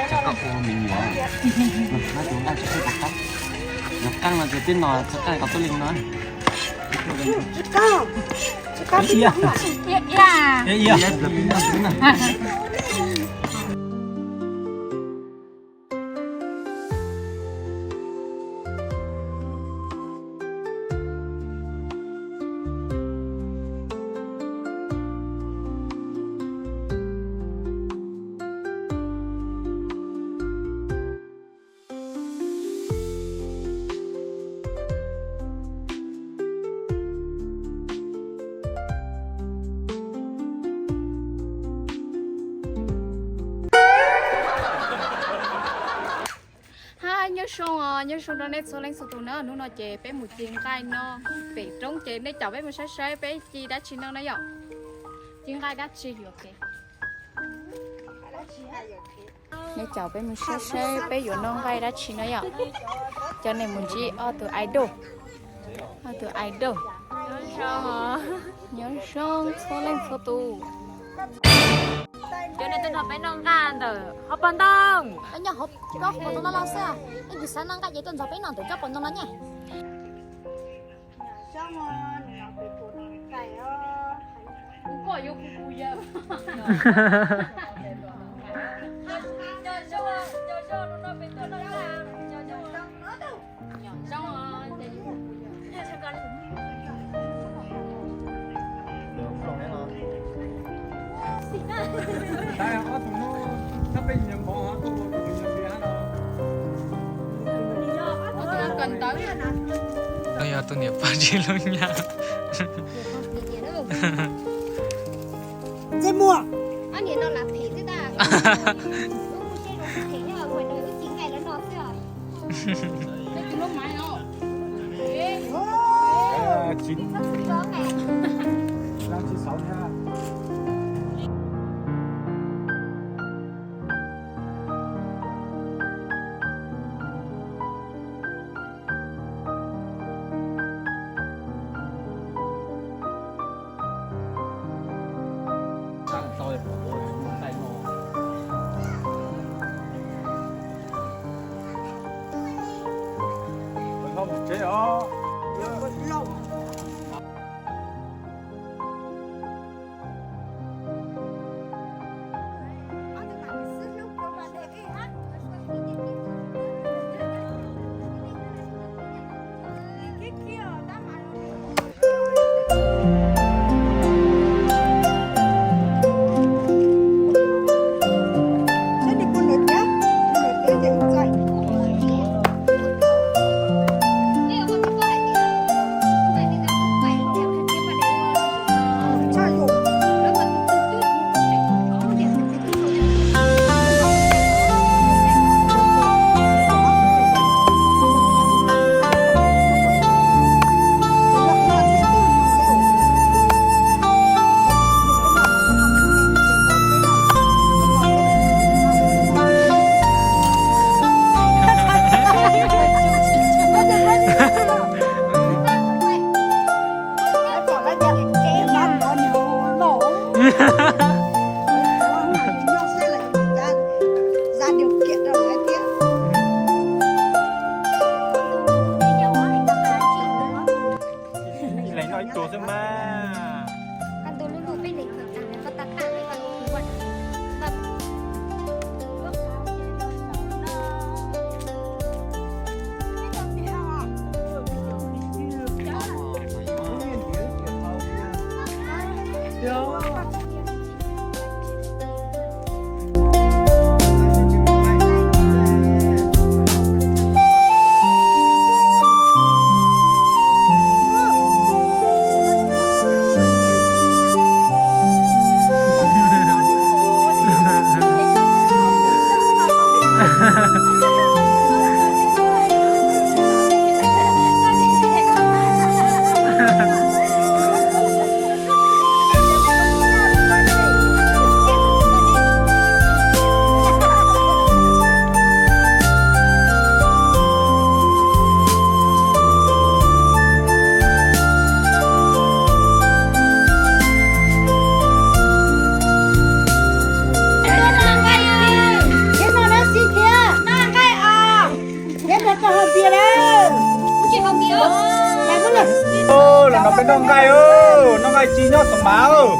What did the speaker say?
Cov koj ua me nyuam, no tus nqaij tsis qab, yuav qeej no ces tib no txog qeej kom tuaj li no. Hi, nyob zoo os, nyob zoo rau nej txhua leej txhua tus na. Hnub no ces peb mus ci nqaij no pem roob ces nej caum peb mus saib saib peb ci dab tsi no na yom. Ci nqaij dab tsi yuav kev. Nej caum peb mus saib saib peb yuav noj nqaij dab tsi no yom. Cov nej mus ntsib ob tug idol. Ob tug idol. Nyob zoo txhua leej txhua tus. Cov nej tuaj nrog peb noj nqaij ntawm hauv paus ntoo. Nyob hauv paus ntoo no los xwb. Nej yus xav noj nqaij ces tuaj nrog peb noj ntawm tsob paus ntoo no nyé. Yog tus niam pog tsis hlub nyab. Ntsej muag. Leej noj ib tug xwb mas. Peb noj nqaij, noj nqaij ci nyob Xoo Mas.